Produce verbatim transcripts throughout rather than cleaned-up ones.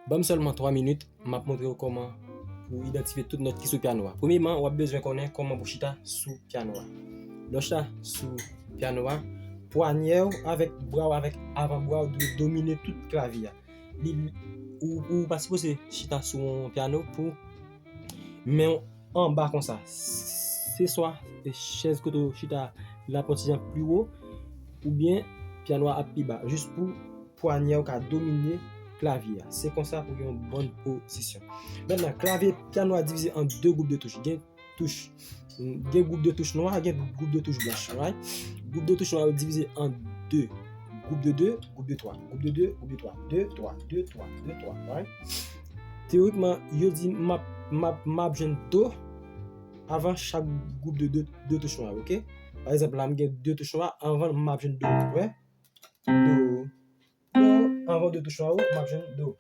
Ban m sèlman twa minit, m ap montre w kòman pou idantifye tout nòt ki sou pyano a. Premyèman, w ap bezwen konnen kòman pou chita sou pyano a. Lè w chita sou pyano a, pwanyè w avèk bra w, avèk avan bra w dwe domine tout klavye a. Li, ou, ou pa sipoze chita sou yon pyano pou men w anba konsa. Se swa chèz kote w chita la pran ti jan pli wo, oubyen pyano a ap pi ba, jis pou pwanyè w ka domine klavye a. Se konsa pou gen yon bòn pozisyon. Mentnan, klavye pyano a divize an de gwoup de touch. Gen touch, gen gwoup de touch nwa, gen gwoup de touch blanch, right? Gwoup de touch nwa yo divize an de. Gwoup de de, gwoup de twa. Gwoup de de, gwoup de twa. De, twa, de, twa, de, twa, right? Teyorikman, yo di m ap, m ap, m ap jwenn do avan chak gwoup de de, de touch nwa yo, oke? Pa egzanp, la, m gen de touch nwa, avan m ap jwenn do, wè? Do, do, avan de touch nwa yo, m ap jwenn do.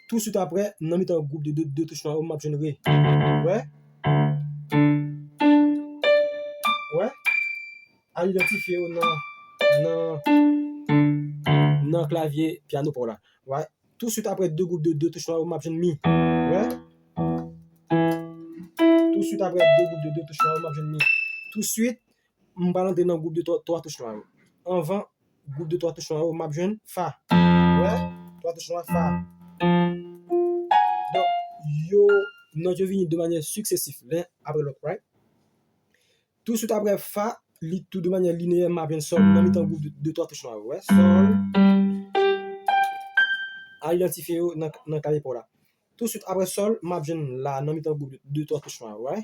Touswit apre, nan mitan gwoup de de, de touch nwa yo, m ap jwenn re. Wè? Wè? Al idantifye yo nan, nan, nan klavye pyano pa w la. Wè? Touswit apre de gwoup de de touch nwa yo, m ap jwenn mi. Wè? Touswit apre de gwoup de de touch nwa yo, m ap jwenn mi. Touswit, m pral antre nan gwoup de twa, twa touch nwa yo. Anvan gwoup de twa touch nwa yo, m ap jwenn fa. Wè? Twa touch nwa, fa. Donk, yo, nòt yo vini de manyè siksesif, len apre lòt, right? Touswit apre fa, li tou de manyè lineyè, m ap jwenn sòl nan mitan gwoup de, de twa touch nwa yo, wè? Sòl. Al idantifye yo nan, nan klavye pa w la. Touswit apre sòl, m ap jwenn la nan mitan gwoup de, de twa touch nwa yo, wè?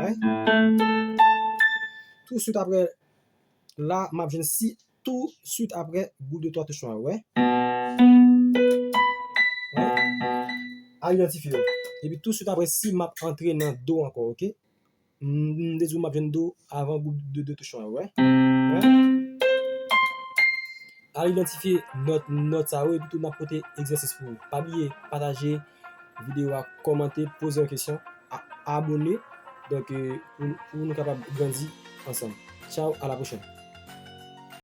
Wè? Touswit apre la, m ap jwenn si, touswit apre gwoup de twa touch nwa yo, wè? Wè? Al idantifye yo. Epi touswit apre si, m ap antre nan do ankò, oke? M, m te di w m ap jwenn do avan gwoup de de touch nwa yo, wè? Wè? Al idantifye nòt, nòt sa yo, epi tou n ap pote egzèsis pou ou. Pa bliye pataje videyo a, kòmante, poze yon kesyon, a, abone. Donk, euh, pou, pou nou kapab grandi ansanm. Tchaw, a la pwochèn.